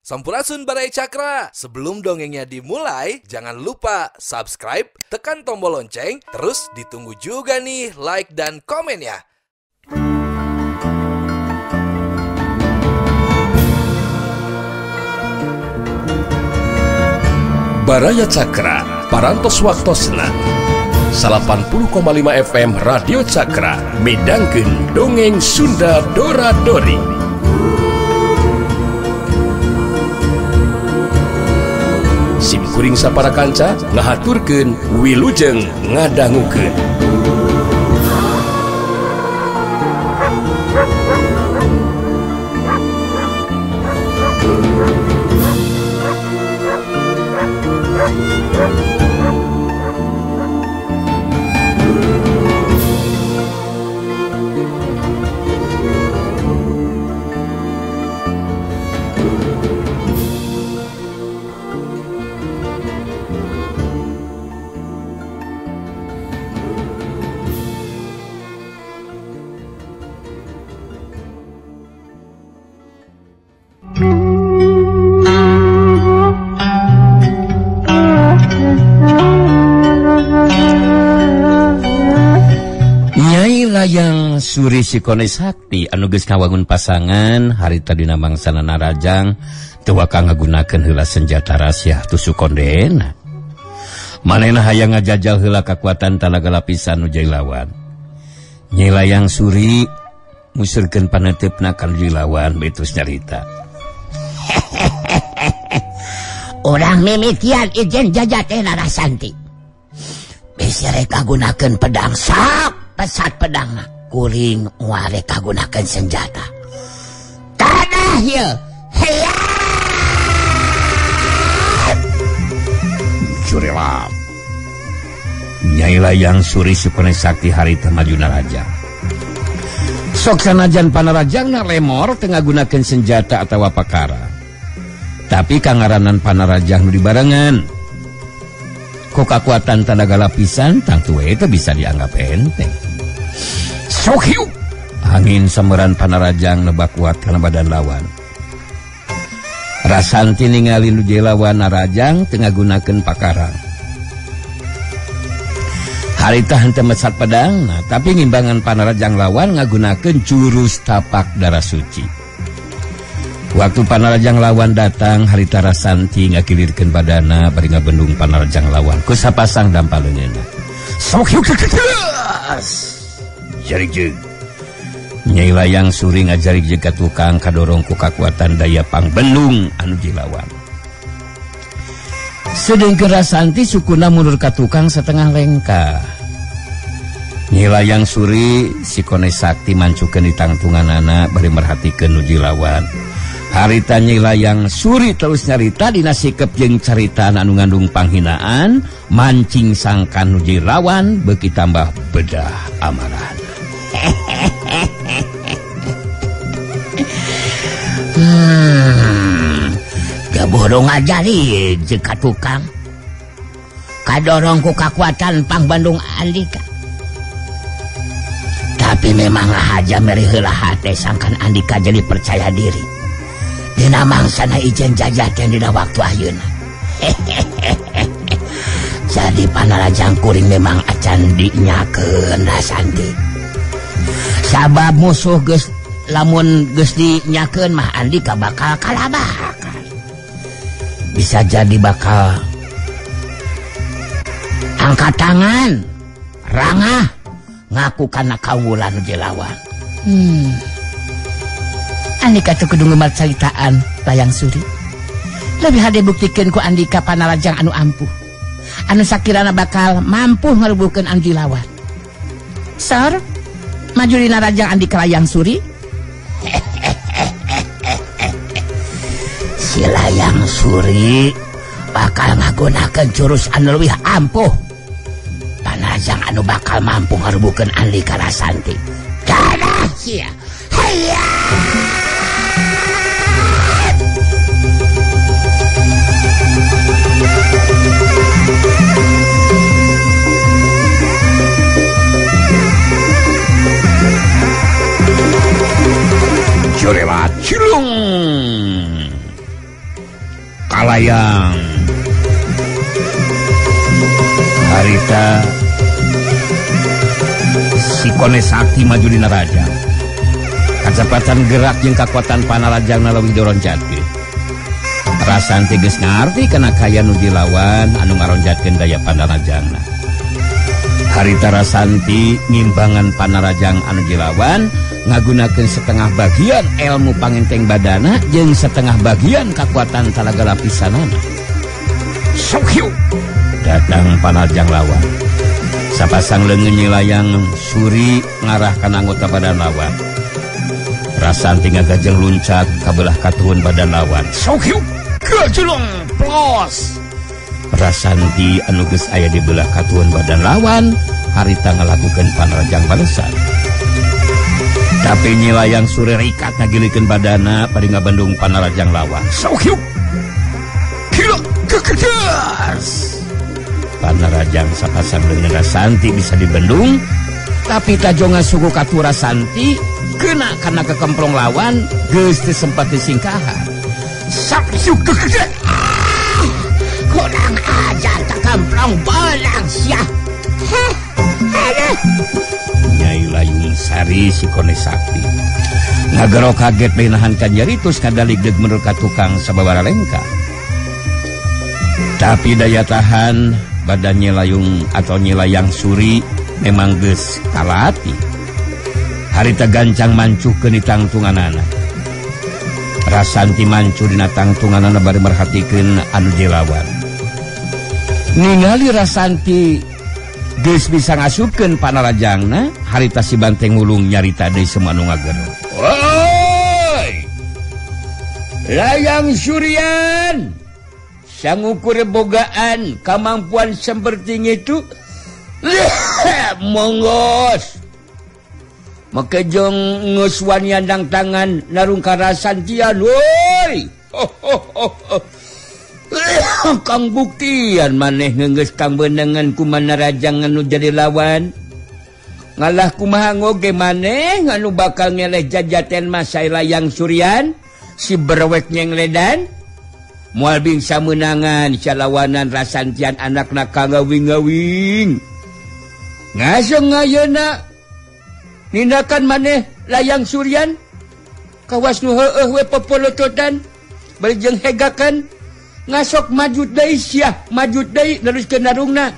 Sampurasun Baraya Cakra. Sebelum dongengnya dimulai, jangan lupa subscribe, tekan tombol lonceng, terus ditunggu juga nih like dan komen ya. Baraya Cakra, Parantos Waktosna 80,5 FM Radio Cakra, midangkeun dongeng Sunda Dora Dori. Sim kuring sapara kanca ngahaturkeun wilujeng ngadangukeun. Layang Suri Sikone Sakti anu geus ngawangun pasangan harita dina mangsana Narajang teu waka ngagunakeun heula senjata rahasia tusuk kondena. Manehna hayang ngajajal heula kakuatan talaga lapisan nu jadi lawan. Nyai Layang Suri musurkeun paneuteup-na ka nu jadi lawan betus nyarita. Urang mimitian ijen jajateh Narasanti. Bisi rek kagunakeun pedang sak pesat pedang kuring moal rek kagunakeun senjata. Tanah ieu. Curilap. Nyai Layang Suri Sukone Sakti harita maju Narajang. Sok sanajan panarajangna lemor teu ngagunakeun senjata atawa pakara. Tapi kangaranan panarajang nu dibarengan. Ku kakuatan tanaga lapisan tangtu we teu bisa dianggap enteng. Sok hiup. Angin sameran panarajang nebak kuat kana badan lawan. Rasanti ningali nu jadi lawan Narajang teu ngagunakeun pakarang. Harita henteu mesat pedangna, tapi ngimbangan panarajang lawan ngagunakeun jurus tapak darah suci. Waktu panarajang lawan datang, harita Rasanti ngakilirkeun badana bari ngabendung panarajang lawan ku sapasang dampal leungeunna. Sok hiup. Jarik jeung. Nyai Layang Suri ngajarik jeung ka tukang kadorong ku kakuatan daya pangbendung anu dilawan. Sedengkeun Rasanti sukuna mundur ka tukang setengah lengkah. Nyai Layang Suri Sikone Sakti mancukeun ditangtunganana bari merhatikeun nu dilawan. Harita Nyai Layang Suri terus nyarita dina sikep jeung caritaan anu ngandung panghinaan, mancing sangkan nu dilawan beuki tambah bedah amarahna. Gaboh ngajari jeung ka tukang. Kadorong ku kakuatan pangbandung Andika. Tapi memang ngahaja meri heula hate sangkan Andika jadi percaya diri. Dina mangsana ijen jajakeun dina waktu ayeuna. Jadi panarajang kuring memang acan dinyakeun Rasanti. Sabab musuh geus lamun geus dinyakeun mah Andika bakal kalabakan. Bisa jadi bakal angkat tangan, rangah, ngaku kana kawula nu dilawan. Andika teu kudu ngemar caritaan Layang Suri. Lebih hade buktikeun ku Andika panarajang anu ampuh. Anu sakirana bakal mampu ngarubuhkeun anu dilawan. Sor, maju dina rajang Andika Layang Suri. Si Layang Suri bakal ngagunakeun jurus anu leuwih ampuh. Panarajang anu bakal mampu ngarubuhkeun Andika Rasanti. Dadah sia. Hayya. Jorewa Cilung. Kalayang. Harita si Kone Sakti maju dina rajang. Kacepatan gerak jeung kakuatan panarajangna leuwih dironjatkeun. Rasanti geus ngarti kana kaya nu dilawan anu ngaronjatkeun daya panarajangna. Harita Rasanti ngimbangan panarajang anu dilawan ngagunakeun setengah bagian ilmu pangenteng badana jeung setengah bagian kakuatan talaga lapisanana. Sok datang panarajang lawan. Sapasang leungeun nyilayang suri ngarah kana anggota badan lawan. Rasanti ngagajeng luncat kabelah katuhun badan lawan. Sok gajlong plos. Rasanti anu geus aya di belah katuhun badan lawan harita ngalakukeun panarajang balesan. Tapi nyilayang suri rikat ngagilikeun badana bari ngabendung panarajang lawan. Sok kilo kekedas. Panarajang sapasang leungeun Rasanti bisa dibendung, tapi tajongan suku katu Rasanti kena karena kekemplong lawan geus teu sempat disingkahan. Kurang ajar kekemplong bolang sia. Nyai Layung Sari si Kone Sakti ngagero kaget menahan kanjaritus kadaligdeg menurut ka tukang sababara lengka. Tapi daya tahan badannya layung atau nyilayang suri memang geus kalati. Harita gancang mancuh ke ditangtunganana. Rasanti mancu dina tangtunganana bari merhatikeun anu dilawan. Ningali Rasanti geus bisa ngasupkeun panarajangna, harita si Banteng Wulung nyarita deui semua anu ngagero. Woi! Layang Surian, sangukur bogaan kemampuan seperti itu monggos. Makejong ngeuswan yandang tangan narung karasantian woi. Kang buktian maneh ngeungeus kang beunengan kumaha rajang anu jadi lawan. Ngalah kumaha ngoge maneh anu bakal ngeleh jajaten masai Layang Surian si berwek nyengledan. Moal bingsa meunangan salawanan Rasantian anakna kang ngawing-ngawing. Ngaseng ayeuna nindakan maneh Layang Surian kawas nu heueuh we popolototan bari jeung hegakan ngasok maju deui sia maju deui neruskeun narungna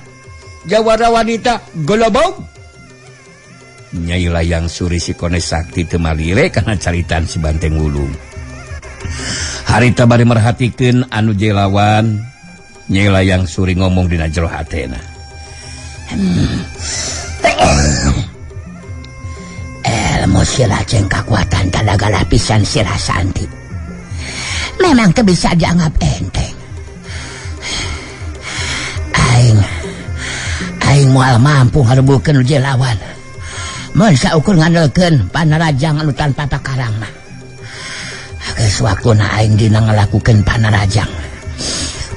jawara wanita golobog. Nyai Layang Suri si Kone Sakti teu malire kana caritaan si Banteng Wulung. Harita bari merhatikeun anu jelawan, Nyai Layang Suri ngomong dina jero hatena. Ilmu sila jeung kakuatan talaga lapisan si Rasanti memang teu bisa dianggap enteng. Aing moal mampu ngarebukeun nu lawan. Mun saukur ngandelkeun panarajang anu tanpa pakarang mah. Geus waktuna aing dina ngalakukeun panarajang.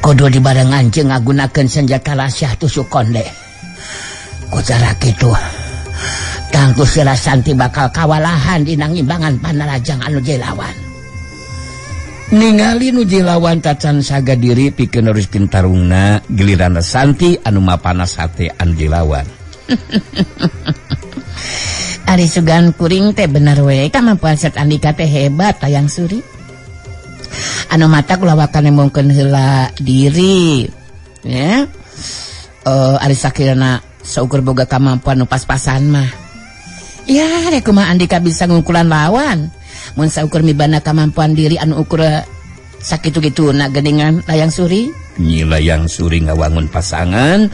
Kudu dibarengan jeung ngagunakeun senjata rahasia tusuk konde. Ku cara kitu tangtu si Rasanti bakal kawalahan dina ngimbangan panarajang anu jelawan. Ningali nu jilawan tacan saga diri pikeun neruskeun tarungna giliran Rasanti anu mapanas hate anu jilawan. Ari sugan kuring teh bener we kamampuan set Andika teh hebat Layang Suri. Anu mata kulawakan embongkeun heula diri. Ya. Ari sakirana saukur boga kamampuan nu pas-pasan mah. Ya, rek kumaha Andika bisa ngungkulan lawan. Mun saukur mibana kamampuan diri anu ukur sakitu-kituna geuningan Layang Suri. Nyi Layang Suri ngawangun pasangan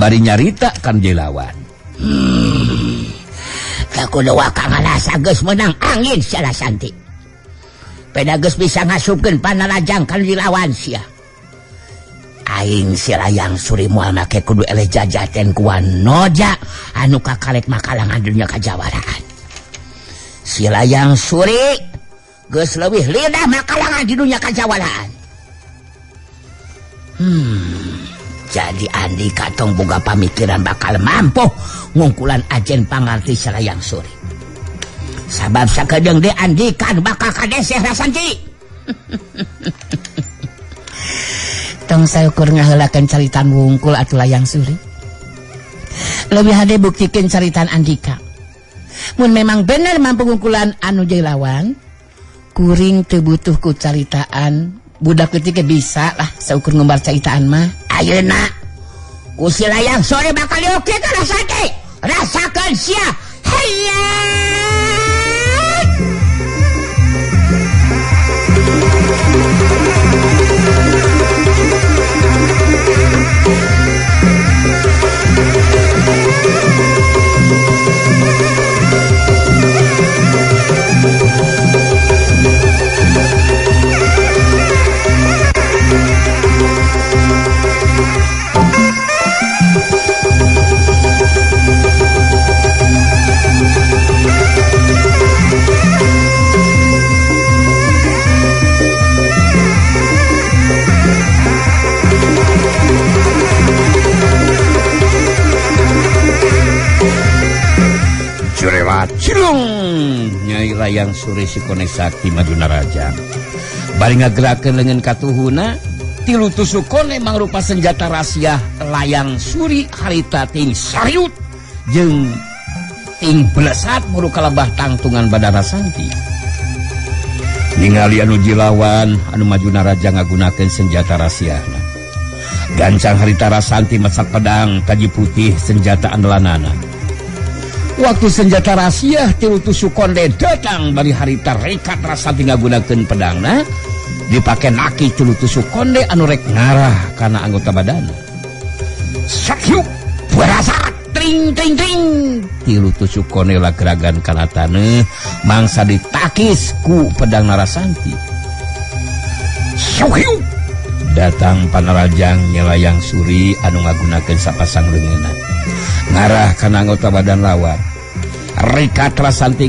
bari nyarita kan jelawan. Kudu waka ngalasa geus meunang angin sia Rasanti. Peda geus bisa ngasupkeun panarajang ka dilawan sia. Aing si Layang Suri moal make kudu eleh jajaten ku Wanoja anu kakalek makalangan dunya kajawaraan. Si Layang Suri geus leuwih lidah makalangan di dunya kajawaraan. Jadi Andika tong boga pamikiran bakal mampu ngungkulan ajen pangarti si Layang Suri. Sabab sakedeung deui Andika bakal kadeseh Rasanti. Tong saukur ngaheulakeun caritan wungkul atuh Layang Suri. Leuwih hade buktikeun caritan Andika. Mun memang bener mampu ngungkulan anu jadi lawan, kuring teu butuh ku caritaan. Budak leutik bisa lah saukur ngumbar caritaan mah. Ayeuna ku si Layang Suri bakal diokeun ka Rasanti. Rasakeun sia. Hayya. Cilung Nyai Layang Suri si Kone Sakti maju narajang bari ngagerakeun leungeun katuhuna tilu tusuk kone mangrupa senjata rahasia Layang Suri harita ting sariut jeung ting blesat muru kalebah tangtungan Badara Santi. Ningali anu jilawan anu maju narajang ngagunakeun senjata rahasiana. Gancang harita Rasanti masak pedang taji putih senjata andalanana. Waktu senjata rahasia tilu tusuk konde datang bari harita rekat Rasanti ngagunakeun pedangna dipake naki tilu tusuk konde anu rek ngarah kana anggota badana. Sakyuk berasa tring tring tring tilu tusuk konde lageragan kana taneuh mangsa ditakis ku pedang Narasanti. Sakyuk datang panarajang Layang Suri anu ngagunakeun sapasang leungeunna ngarah kana anggota badan lawan. Rikat Rasanti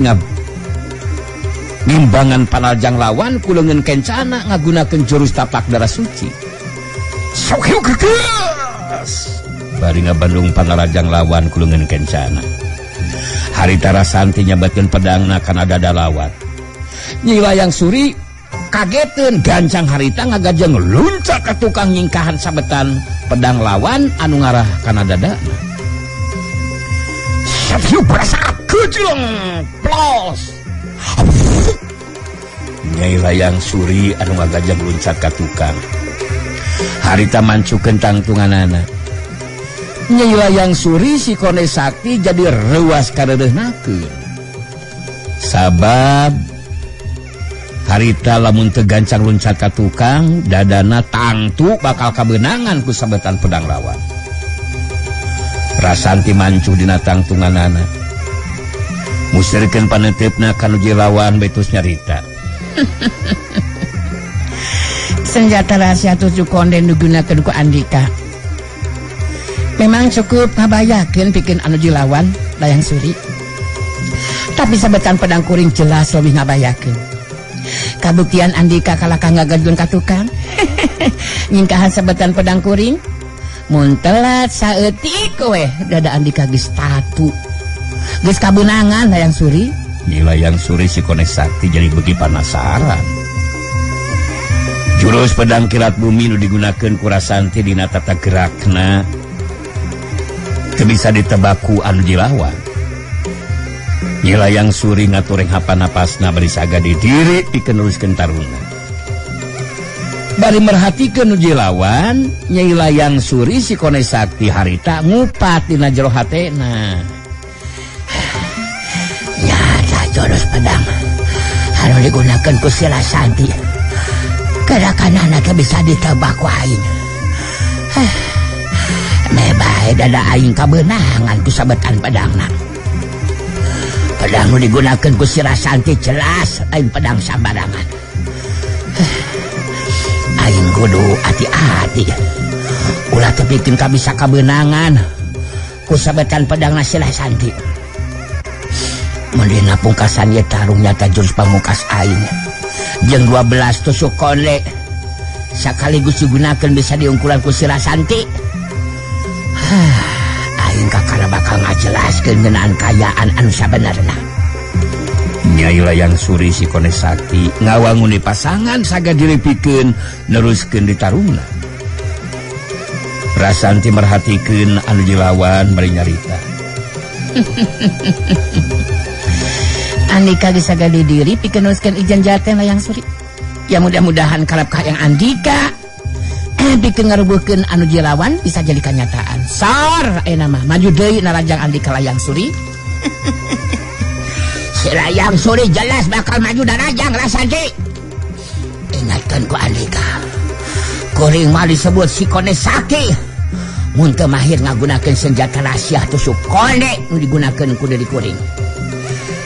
ngimbangan panarajang lawan ku leungeun kencana ngagunakeun jurus tapak darah suci. Bari ngabandung panarajang lawan ku leungeun kencana. Harita Rasanti nyabatkeun pedangna kana dada lawan. Nyi Layang Suri kageteun gancang harita ngagajeng luncat ka tukang nyingkahan sabetan pedang lawan anu ngarah kana dadana. Satyu berasa kejlong plos. Nyai Layang Suri anu ngagajeng luncat ka tukang. Harita mancukeun tangtunganana. Nyai Layang Suri si Kone Sakti jadi reuas kareureuhnakeun. Sabab harita lamun teu gancang luncat ka tukang, dadana tangtu bakal kabeunangan ku sabetan pedang lawan. Rasanti mancu dina tangtunganana. Musirkeun paneuteup-na ka nu lawan betus nyarita. Senjata rahasia tujuh konde nu digunakeun ku Andika memang cukup ngabayakeun pikeun anu dilawan Layang Suri. Tapi sabetan pedang kuring jelas lebih ngabayakeun. Kabuktian Andika kalakah ngagaduan ka tukang. Nyingkahan sabetan pedang kuring mun telat saeutik weh dada Andika geus tatu. Geus kabeunangan Layang Suri. Nyi Layang Suri si Kone Sakti jadi beuki panasaran. Jurus pedang kilat bumi nu digunakeun ku Rasanti dina tata gerakna teu bisa ditebak ku anu dilawan. Nyi Layang Suri ngatureng hapan napasna bari saga di diri pikeun neruskeun tarungna. Bari merhatikeun nu dilawan, Nyai Layang Suri si Kone Sakti harita ngupat dina jero hatena. Nyata jurus pedang anu digunakeun ku si Rasanti. Gerakanana teu bisa ditebak ku aing. Mebae dada aing kabeunangan ku sabetan pedangna. Pedang nu digunakeun ku si Rasanti jelas lain pedang sambarangan. Aing kudu hati-hati. Ulah teu pikeun ka bisa kabeunangan ku sabetan pedangna si Rasanti. Mun dina pungkasan ieu tarung nyata jurus pamungkas aing. Jeung 12 tusuk konde sakaligus digunakeun bisa diungkulan ku si Rasanti. Aing kakara bakal ngajelaskeun ngeunaan kayaan anu sabenerna. Nyai Layang Suri si Kone Sakti ngawanguni pasangan saga diripikeun neruskeun ditarungna. Rasanti merhatikeun anu dilawan bari nyarita. Andika geus sagade diri pikeun neruskeun ijen jaten Layang Suri. Ya mudah-mudahan kalap kahayang Andika pikeun ngarubuhkeun anu dilawan bisa jadi kanyataan. Sor ayeuna mah maju deui narajang Andika Layang Suri. Si Layang Suri jelas bakal maju narajang Rasanti. Ingatkan ku Andika. Kuring mah disebut si Konde Sakti. Mun teu mahir ngagunakeun senjata rahasia tusuk konde nu digunakeun ku deui kuring.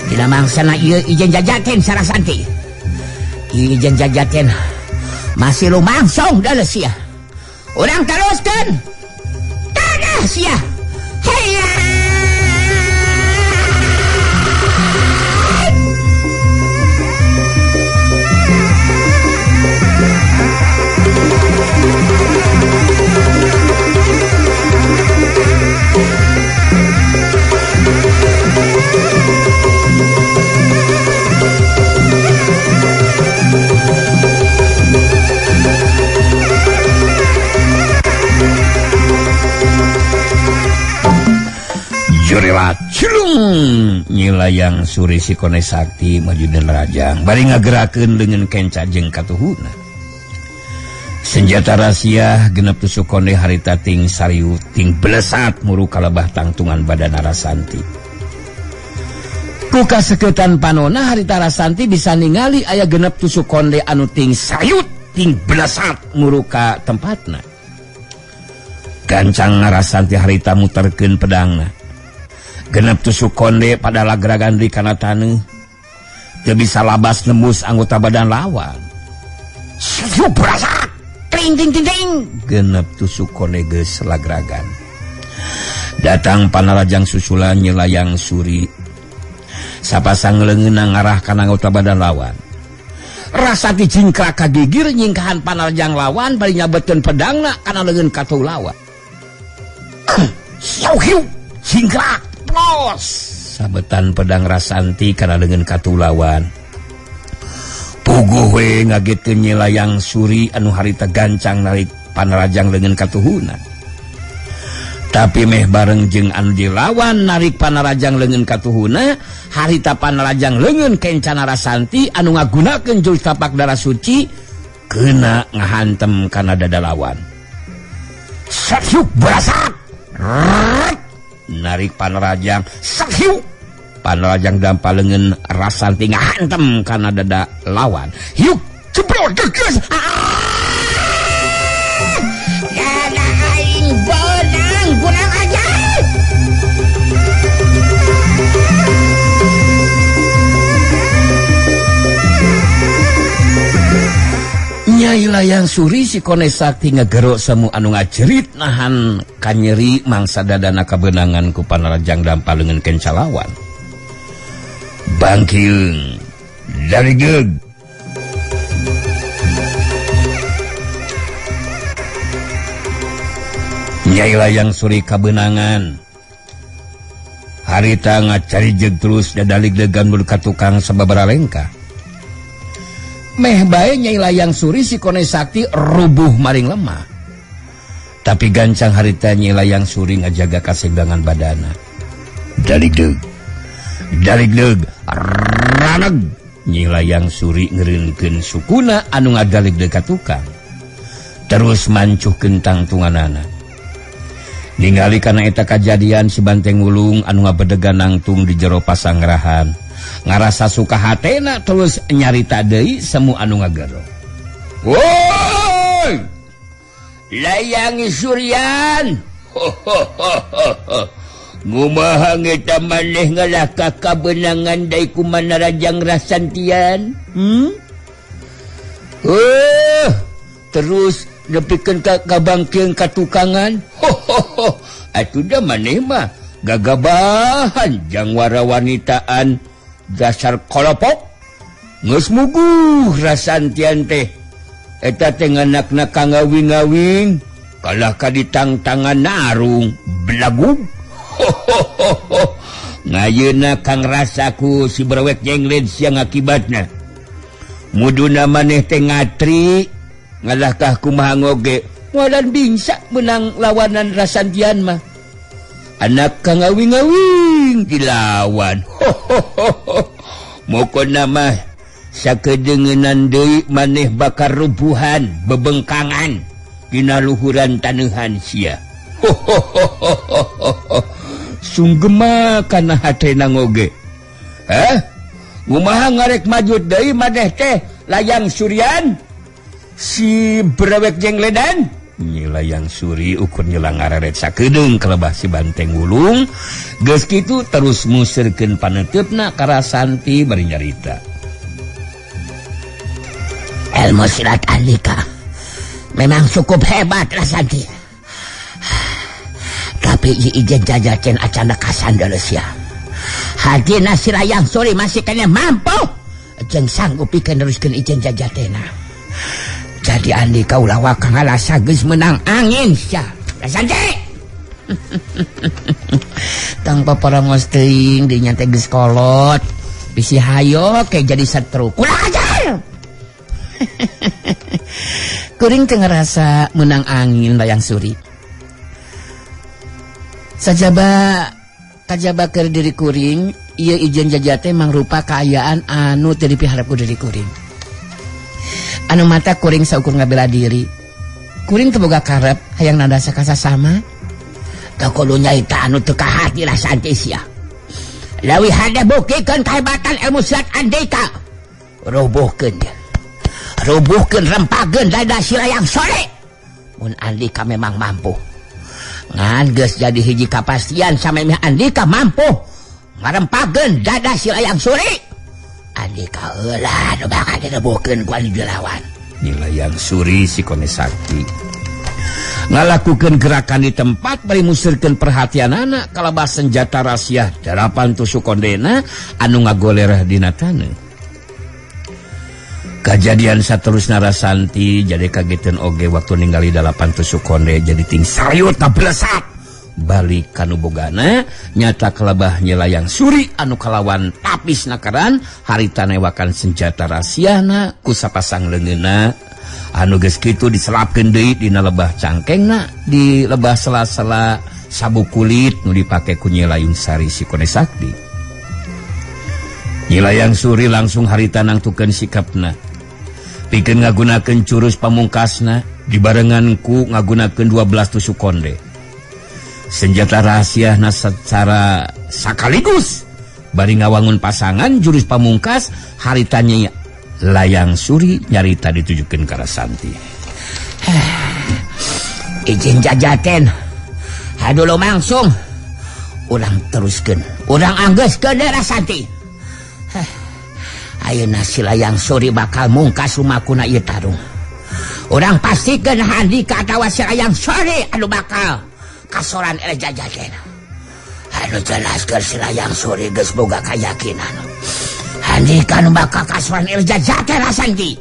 Dina mangsana ieu ijen jajaten Sarasanti. Ieu ijen jajaten masih lumangsung deuleu sia. Urang teruskeun. Tanah sia. Heya. Jurila cilung Nyi Layang Suri si Kone Sakti maju dan rajang bari ngagerakeun leungeun kenca jeung katuhuna. Senjata rahasia genep tusuk konde harita ting sariu ting belesat muru kalebah tangtungan badan Rasanti. Ku kaseketan panona harita Rasanti bisa ningali aya genep tusuk konde anu ting sayut ting belesat muru ka tempatna. Gancang Rasanti harita muterkeun pedangna. Genep tusuk konde pada lagragan di kana taneuh. Teu bisa labas nembus anggota badan lawan. Syup berasat. Ting ting ting ting. Genep tusuk konde geus lagragan. Datang panarajang susulan Nyi Layang Suri. Sapasang leungeunna ngarah kana anggota badan lawan. Rasati jingkrak ka gigir nyingkahan panarajang lawan bari nyabetkeun pedangna kana leungeun katuh lawan. Siau hiu jingkrak. Plos sabetan pedang Rasanti kana leungeun katuh lawan. Puguh we ngagetkeun Nyi Layang Suri anu harita gancang narik panarajang leungeun katuhuna. Tapi meh bareng jeung anu dilawan narik panarajang leungeun katuhuna, harita panarajang leungeun kencana Rasanti anu ngagunakeun jurus tapak darah suci kena ngahantem kana dada lawan. Sakyuk berasat. Narik panarajang sakhiu panarajang dampal leungeun Rasanti ngahantem kana dada lawan. Hiuk jebrol geus. Dada aing beunang kurang ajar. Nyai Layang Suri si Kone Sakti ngegero semu anu ngajerit nahan kanyeri mangsa dadana kabeunangan ku panarajang dampal leungeun kenca lawan. Bangkiung dari geug. Nyai Layang Suri kabeunangan. Harita ngacari jeug terus dadalig degan ka tukang sababaraha lengkah. Meh bae Nyai Layang Suri si Kone Sakti rubuh maring lemah. Tapi gancang harita Nyai Layang Suri ngajaga kaseimbangan badana. Daligdeug. Daligdeug. Raneg. Nyai Layang Suri ngeureunkeun sukuna anu ngadaligdeug ka tukang. Terus mancuhkeun tangtunganana. Ningali kana eta kajadian si Banteng Wulung anu ngabedegan nangtung di jero pasangrahan. Ngarasa suka hatena terus nyarita deui semu anu ngagero. Woi! Layang Suryan. Ngumaha eta maneh ngalahkah kabeunangan dai ku manarajang Rasantian? Terus nepikeun ka kabangkeung ka tukangan. Atuh da maneh mah gagabahan jang warawanitaan. Dasar kolopok geus muguh Rasantian teh eta teh nganakna ka ngawing-ngawing kalah ka ditangtangan narung belagug. Ngayeuna kang rasaku si berwek jenglet siang akibatna muduna maneh teh ngatri ngalahkah kumaha ngoge Moalan bingsa menang lawanan Rasantian mah. Anak kang ngawing-ngawing dilawan. Mokona mah sakedengenan deui maneh bakar rubuhan bebengkangan dina luhuran taneuhan sia. Sunggema kana hatena ngoge. Hah? Kumaha ngarek maju deui maneh teh Layang Surian? Si brewek jeung ledan? Nyi Layang Suri ukur nyelang ngareret sakedeung kelebah si Banteng Wulung. Geus kitu terus museurkeun paneuteup-na ka Rasanti bari nyarita. Ilmu silat Andika memang cukup hebat Rasanti. Tapi ieu jajaken acana kasandel sia. Hadina si Layang Suri masih kena mampu jeung sanggup pikeun neruskeun ijen jajatena. Jadi Andika ulah waka ngalasa geus menang angin sia. Rasanti. Tong paparongos teuing dinya teh geus kolot. Bisi hayo ke jadi setru. Kurang ajar. Kuring teu ngarasa menang angin Layang Suri. Sajaba kajaba keur diri kuring, ieu ijen jajate mangrupa kaayaan anu teu dipiharep ku diri kuring. Anu mata kuring saukur ngabela diri. Kuring teu boga karep hayang nandasa kasasama. Teu kudu nyaita anu teu kahati Rasanti sia. Leuwih hade buktikeun kahebatan ilmu silat Andika. Rubuhkeun dia. Rubuhkeun rempageun dada si Layang Suri. Mun Andika memang mampu. Ngan geus jadi hiji kapastian samemeh Andika mampu ngarempageun dada si Layang Suri. Andika heula nu bakal direbuhkeun ku anu dilawan. Nyi Layang Suri si Kone Sakti ngalakukeun gerakan di tempat bari museurkeun perhatianana kalabah senjata rahasia dalapan tusuk kondena anu ngagoler dina taneuh. Kajadian saterusna Rasanti jadi kageteun oge waktu ningali dalapan tusuk konde jadi ting sarayut tablesat. Balik kanu bogana nyata kelabah Nyi Layang Suri anu kalawan tapis nakaran harita newakan senjata rahasiana ku sapasang leungeunna anu geus kitu diselapkeun deui dina lebah cangkengna di lebah sela-sela sabuk kulit nu dipake ku Nyi Layang Sari si Kone Sakti. Nyi Layang Suri langsung harita nangtukeun sikapna pikeun ngagunakeun curus pamungkasna dibarengan ku ngagunakeun 12 tusuk konde. Senjata rahasiana secara sakaligus bari ngawangun pasangan jurus pamungkas harita Nyi Layang Suri nyarita ditujukeun ka Rasanti. Izin jajaten haduh langsung urang teruskeun urang anggeuskeun Rasanti. Ayeuna si Layang Suri bakal mungkas lumakuna ieu tarung. Urang pastikeun Andika atawa si Layang Suri anu bakal kasoran ele jajaten. Anu jelas keur si Layang Suri geus boga kayakinan. Andika nu bakal kasoran ele jajaten Rasanti.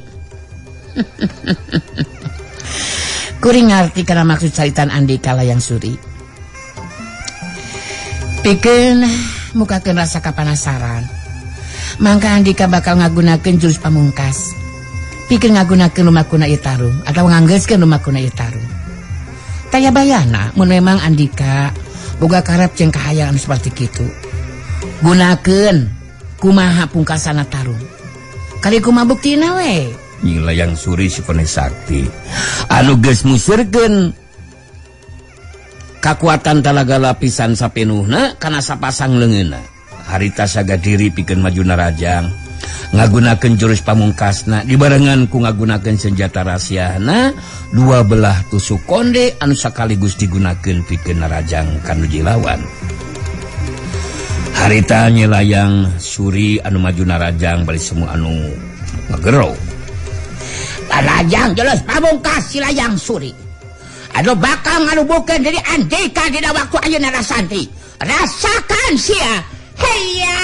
Kuring ngarti kana maksud caritan Andika Layang Suri. Pikeun mukakeun rasa kapanasaran. Mangka Andika bakal ngagunakeun jurus pamungkas. Pikeun ngagunakeun lumakuna ieu tarung atawa nganggeuskeun lumakuna ieu tarung. Taya bayana mun memang Andika boga karep jeung kahayang anu saperti kitu. Gunakeun kumaha pungkasana tarung. Kali kumaha buktina we? Nyi Layang Suri si Kone Sakti anu geus museurkeun kakuatan talaga lapisan sapenuhna kana sapasang leungeunna. Harita saga diri pikeun maju narajang ngagunakeun jurus pamungkasna dibarengan ku ngagunakeun senjata rahasiana dua belah tusuk konde anu sakaligus digunakeun pikeun narajang kanu jilawan. Harita Nyi Layang Suri anu maju narajang bari semua anu ngagero. Narajang jurus pamungkas si Layang Suri anu bakal ngarubuhkeun diri Andika dina waktu ayeuna Rasanti. Rasakan sia. Heya!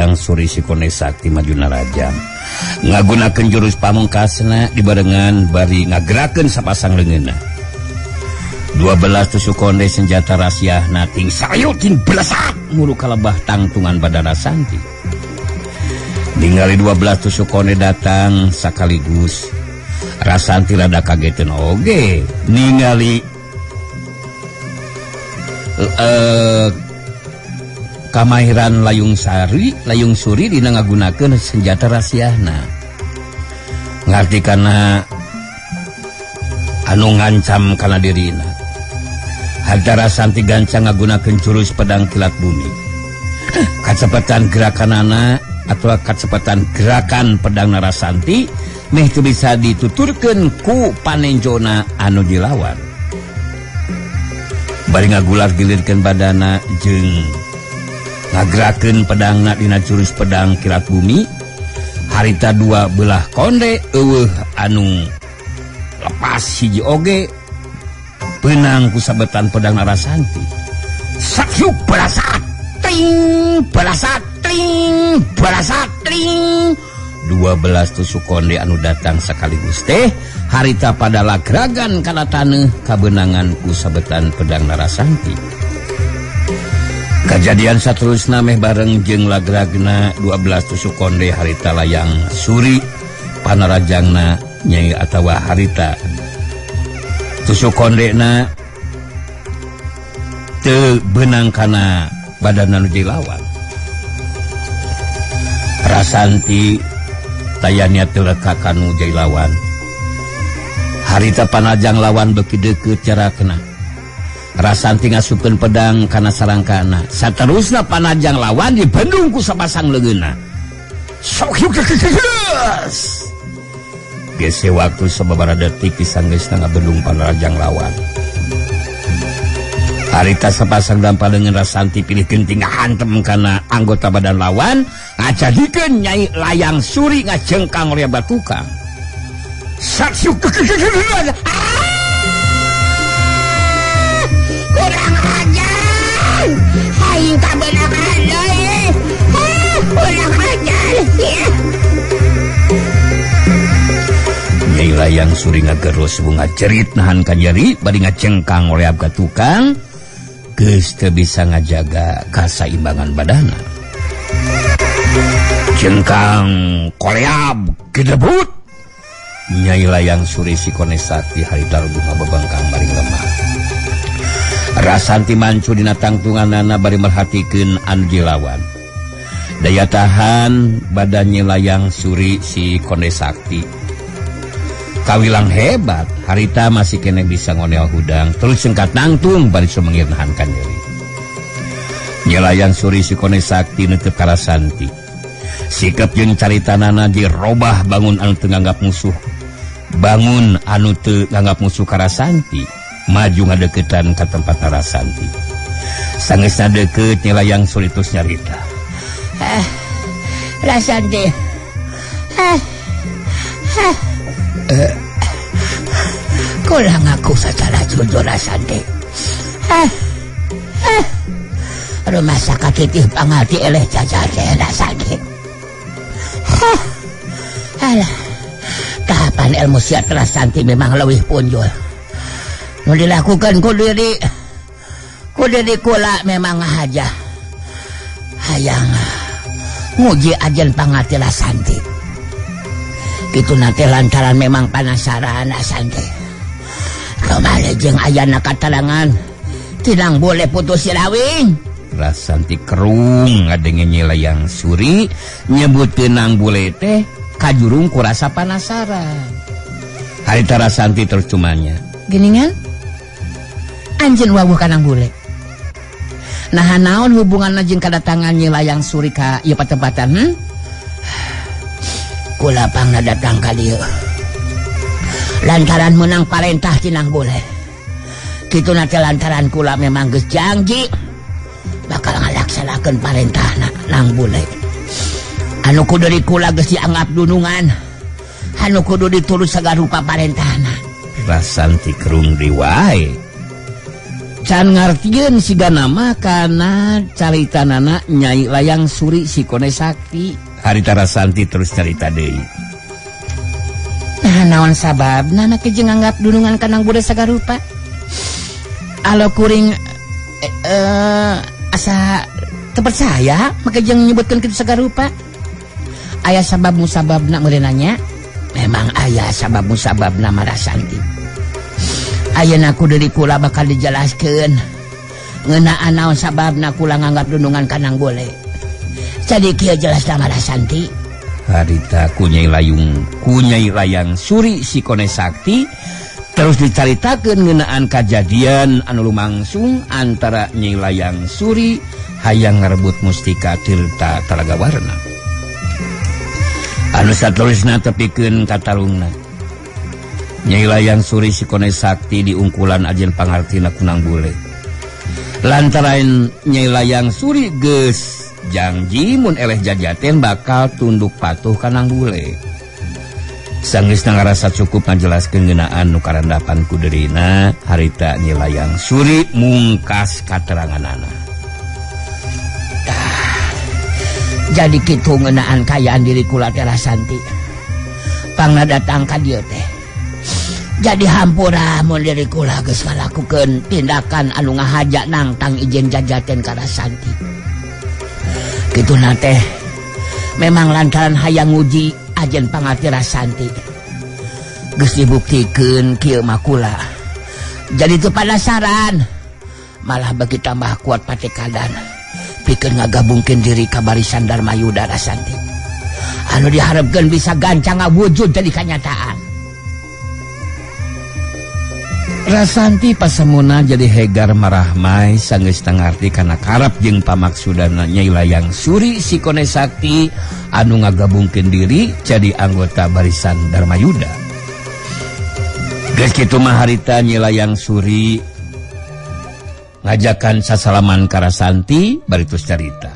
Layang Suri si Konde Sakti maju narajang ngagunakeun jurus pamungkasna dibarengan bari ngagerakeun sapasang leungeunna. 12 tusuk konde senjata rahasiana ting sayut ting belasat muru kalebah tangtungan badan Rasanti. Ningali 12 tusuk konde datang sakaligus, Rasanti rada kageteun oge ningali kamahiran Layung Suri dina ngagunakeun senjata rahasiana. Ngarti kana anu ngancam kana dirina. Harta Rasanti gancang ngagunakeun jurus pedang kilat bumi. Kacepatan gerakanana atau kacepatan gerakan pedang Narasanti meh teu bisa dituturkeun ku panenjona anu dilawan. Bari ngagular gilirkeun badana jeung ngagerakeun pedangna dina jurus pedang kilat bumi, harita dua belah konde eueuh anu lepas hiji oge benang ku sabetan pedang Narasanti. Sakyuk belasat ting belasat ting belasat ting. 12 tusuk konde anu datang sekaligus teh harita pada lagragan kana taneuh kabenangan ku sabetan pedang Narasanti. Kajadian saterusna meh bareng jeung lagragna 12 tusuk konde harita Layang Suri panarajangna nyai atawa harita tusuk kondena teu beunang kana badan anu dilawan. Rasanti tayanya teu leka kanu jailawan. Harita panajang lawan beuki deukeut jarakna. Rasanti ngasupkeun pedang kana sarangkana. Saterusna panajang lawan dibendung ku sapasang leungeunna. Sok yuk. Gese waktu sababaraha detik sanggeusna ngabendung panajang lawan. Harita sapasang dampa leungeun Rasanti pilih genting ngahantem kana anggota badan lawan, ngajadikeun Nyai Layang Suri ngajengkang rea batukang. Saksuk kurang ajar, aing kabeunangan deui. Kurang ajar. Nyai Layang Suri ngagerus bunga cerit nahan kanyeri bari ngajengkang oleh abga tukang geus teu bisa ngajaga kasaimbangan badana. Jengkang koleab gedebut. Nyai Layang Suri si Konde Sakti harita bunga bebengkang maring lemah. Rasanti mancu dina tangtunganana bari merhatikeun anu dilawan. Daya tahan badan Nyai Layang Suri si Konde Sakti kawilang hebat, harita masih kene bisa ngonel hudang terus sengkat nangtung bari sumengir nahan kanyeri. Nyai Layang Suri si Konde Sakti netep ka Rasanti. Sikap jeung caritanana dirobah bangun anu teu nganggap musuh. Bangun anu teu nganggap musuh ka Rasanti, maju ngadeukeutan ka tempat Rasanti. Sangeusna deukeut Nyai Layang Suri tos nyarita. Rasanti. Kurang aku secara jujur Rasanti. Rumah sakit pangalti eleh jajake Rasanti. Alah, tahapan ilmu siat Rasanti memang leuwih punjul. Nu dilakukan ku diri kula memang ngahaja. Hayang nguji ajen pangalti Rasanti. Kitu nanti lantaran memang penasaran Rasanti. Kembali jeung ayana katarangan tinang boleh putus silawing. Rasanti kerung ngadenge Nyai Layang Suri nyebut tinang bule teh kajurung ku rasa penasaran. Harita Rasanti terus cumanya. Geningan anjeun wawuh kanang bule. Nah naon hubunganna jeung kadatangan Nyai Layang Suri ka ieu patempatan? Kula pangna datang ka dieu lantaran menang parentah tinang bule. Kitu na teh lantaran kula memang geus janji bakal ngalaksanakeun parentahna nang bule. Anu kudu di kula geus dianggap dunungan, anu kudu diturut sagala rupa parentahna. Rasanti kerung deui wae. Can ngartieun siga nama kana caritanana Nyai Layang Suri Sikone Sakti. Harita Rasanti terus carita deui. Nah, naon sababna make jeung nganggap dunungan kanang bule sagarupa? Alo kuring asa teu percaya make jeung nyebutkeun kitu sagarupa. Aya sabab musababna meureunanya? Memang aya sabab musababna Marasanti. Ayeuna ku deui kula bakal dijelaskeun ngeunaan naon sababna kula nganggap dunungan kanang bule. Jadi kieu jelasna Marasanti. Harita kunyai Layang Suri Sikone Sakti terus dicaritakeun ngeunaan kajadian anu lumangsung antara Nyai Layang Suri hayang ngarebut mustika Tirta Talaga Warna. Anu saterusna tepikeun katarungna. Nyai Layang Suri Sikone Sakti diungkulan ajen pangartina kunang bule. Lantaran Nyai Layang Suri geus janji mun eleh jajaten bakal tunduk patuh kanang bule. Sanggeusna ngarasa cukup ngajelaskeun ngeunaan nu karandapan ku dirina, harita Nyai Layang Suri mungkas kateranganana. Jadi kitu ngeunaan kayaan diri kula teh Rasanti. Pangna datang ka dieu teh. Jadi hampura mun diri kula geus ngalakukeun tindakan anu ngahaja nangtang ijen jajaten ka Rasanti. Kituna teh memang lantaran hayang nguji ajen pangarti Rasanti. Geus dibuktikeun kieu mah kula. Jadi teu panasaran, malah bagi tambah kuat patekadan pikeun ngagabungkeun diri ka barisan Darmayuda Rasanti. Anu diharapkeun bisa gancang ngawujud jadi kanyataan. Rasanti pasemuna jadi hegar marahmai sanggeus ngarti kana karep jeung pamaksudana Nyai Layang Suri Sikone Sakti anu ngagabungkeun diri jadi anggota barisan Darmayuda. Geus kitu mah harita Nyai Layang Suri ngajakan sasalaman ka Rasanti bari terus carita.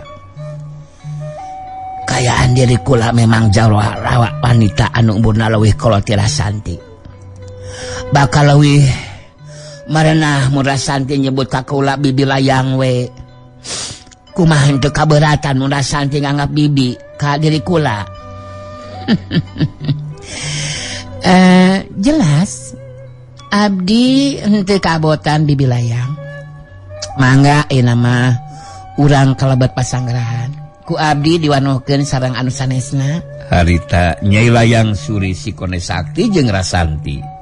Kayaan diri kula memang jauh rawak wanita anu umurna leuwih kolot ti Rasanti. Bakal leuwih marenah mun Rasanti nyebut ka kula bibi layang we. Kumaha henteu kaberatan mun Rasanti nganggap bibi ka diri kula. Jelas abdi henteu kabotan bibi layang. Mangga ayeuna mah urang kalebet pasanggerahan. Ku abdi diwanohkeun sareng anu sanesna. Harita Nyai Layang Suri Sikone Sakti jeung Rasanti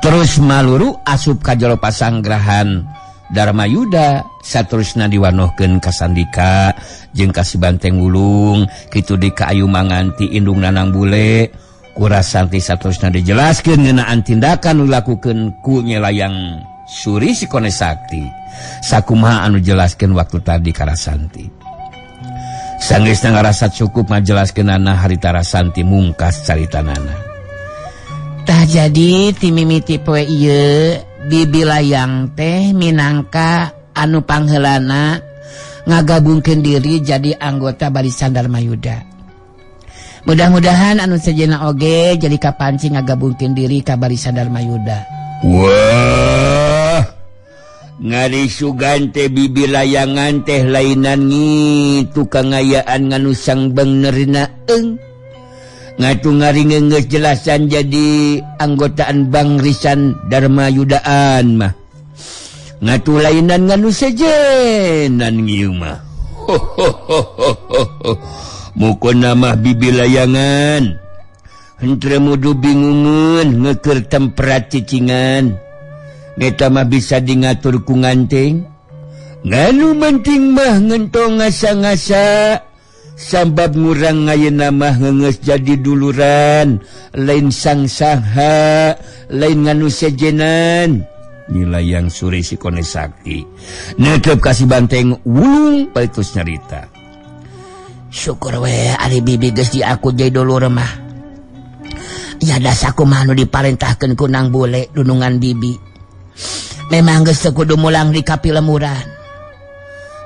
terus maluru asup ka jero pasanggrahan Darmayuda saterusna diwanohkeun ka Sandika jeung ka Si Banteng Wulung kitu di ka Ayu Manganti indung Nanang Bule. Ku Rasanti saterusna dijelaskeun ngeunaan tindakan nu dilakukeun ku Nyai Layang Suri Sikone Sakti. Sakumaha anu jelaskeun waktu tadi ka Rasanti. Sanggeusna ngarasa cukup ngajelaskeunana harita Rasanti mungkas caritanana. Tah jadi timimiti poe ieu bibi layang teh minangka anu pangheulana ngagabungkeun diri jadi anggota barisan Darmayuda. Mudah-mudahan anu sejenna oge jadi kapancing ngagabungkeun diri ka barisan Darmayuda. Wah, ngari sugan teh bibi layangan teh lainan ngitu kangayaan nganu sang benerna eung. Ngatu ngari ngeungeus jelasan jadi anggotaan Bangrisan Darmayudaan mah. Ngatu lainan nganu sejenan ngieu mah. Mukona mah bibi layangan. Henteu mudu bingungeun ngeukeur temperat cicingan. Eta mah bisa dingatur ku nganting. Nganu penting mah ngentong ngasa-ngasa. Sabab ngurang ayeuna mah ngeungeus jadi duluran, lain sangsaha, lain nganu sejenan. Nyi Layang Suri Sikone Sakti netep ka Si Banteng Wulung bari terus nyarita. Syukur we ari bibi geus diaku jadi dulur mah. Ya dasakumaha nu diparentahkeun ku Nang Bule dunungan bibi. Memang geus teu kudu mulang di kapilemuran.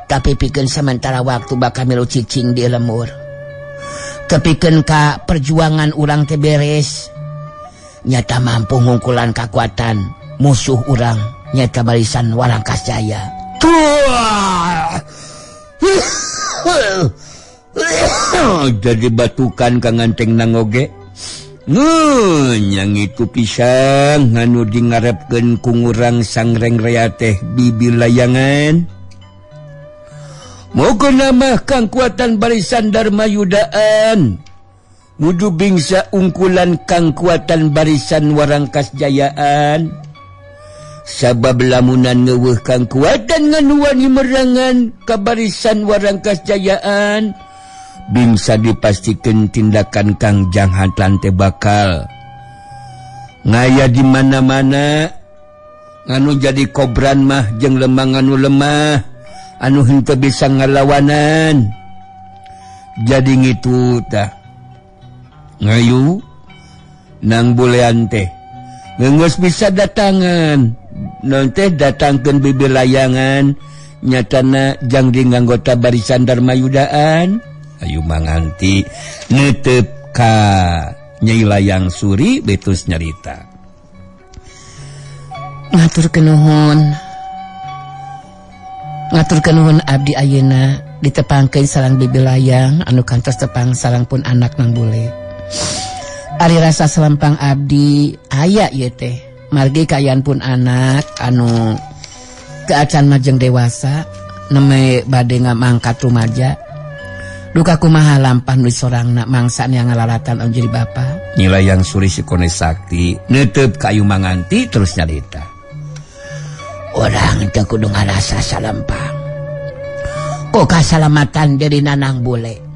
Tapi pikeun sementara waktu bakal milu cicing di lemur. Tepikeun ka perjuangan urang teh beres. Nyata mampu ngungkulan kakuatan musuh urang Nyata barisan Warangkas Jaya. Jadi batukan kang nganteng nangoge. Nyang itu pisang nganu di ngarepkeun ku ngurang sangreng rea teh bibi layangan. Moga namah kangkuatan barisan Darmayudaan. Mudu bingsa ungkulan kangkuatan barisan Warangkas Jayaan. Sabab lamunan ngeuweuh kangkuatan nganu wani merangan ka barisan Warangkas Jayaan, bingsa dipastikeun tindakan Kang Jang Hatlan teh bakal ngaya di mana-mana nganu jadi kobran mah jeung lemang anu lemah anu henteu bisa ngalawanan. Jadi ngitu tah ngayu nang bulean teh geus bisa datangan non teh datangkeun bibi layangan nyatana jang di anggota barisan Darmayudaan. Ayu manganti netep ka Nyai Layang Suri betus nyarita. Ngatur kenuhun abdi ayeuna ditepangkeun sareng bibi layang anu kantos tepang sareng pun anak nang bule. Ari rasa selempang abdi aya ieu teh margi kaayaan pun anak anu keacan majeng dewasa neme bade ngamangkat rumaja. Duka kumaha lampah nu sorangna mangsa yang ngalalatan anu jadi bapa. Nyi Layang Suri sikone sakti netep ka Ayu Manganti terus nyarita. Urang teu kudu ngarasa salempang. Ku kasalamatan diri nanang bule.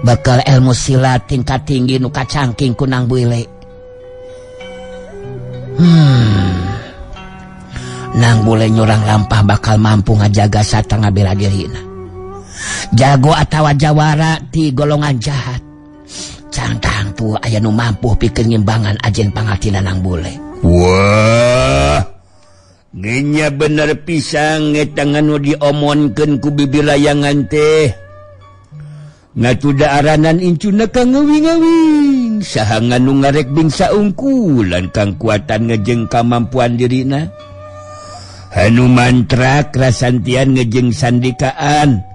Bekal ilmu silat tingkat tinggi nu kacangking ku nang bule. Nang bule nyurang lampah bakal mampu ngajaga satengah bela dirina. Jago atawa jawara ti golongan jahat. Cangtang tuh aya nu mampu pikeun ngimbangan ajen pangatina nang bule. Wah, genya bener pisang eta nganu diomonkeun ku bibi layangan teh. Ngatuda aranan incuna ka ngeuwing-ngeuwing. Saha nganu ngarek bingsa ungkulan kangkuatan ngejeng kamampuan dirina. Hanu mantra krasantian ngejeng sandikaan.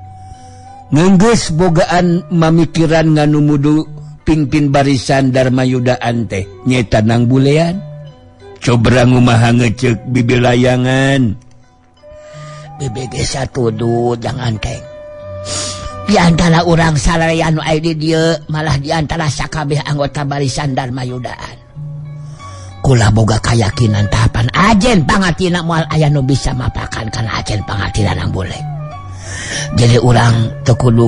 Ngenggeus bogaan mamikiran nganu mudu pingpin barisan Darmayudaan teh nyeta nang bulean. Cobra ngumaha ngeceuk bibi layangan. BBG satudu jangan teng. Di antara urang saraya nu aya di dieu malah di antara sakabeh anggota barisan Darmayudaan. Kula boga kayakinan tahapan ajen pangatina moal aya nu bisa mapakan kana ajen pangatina nang bule. Jadi urang teu kudu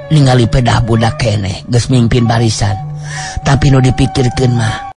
ningali pedah budak keneh geus mimpin barisan. Tapi nu dipikirkeun mah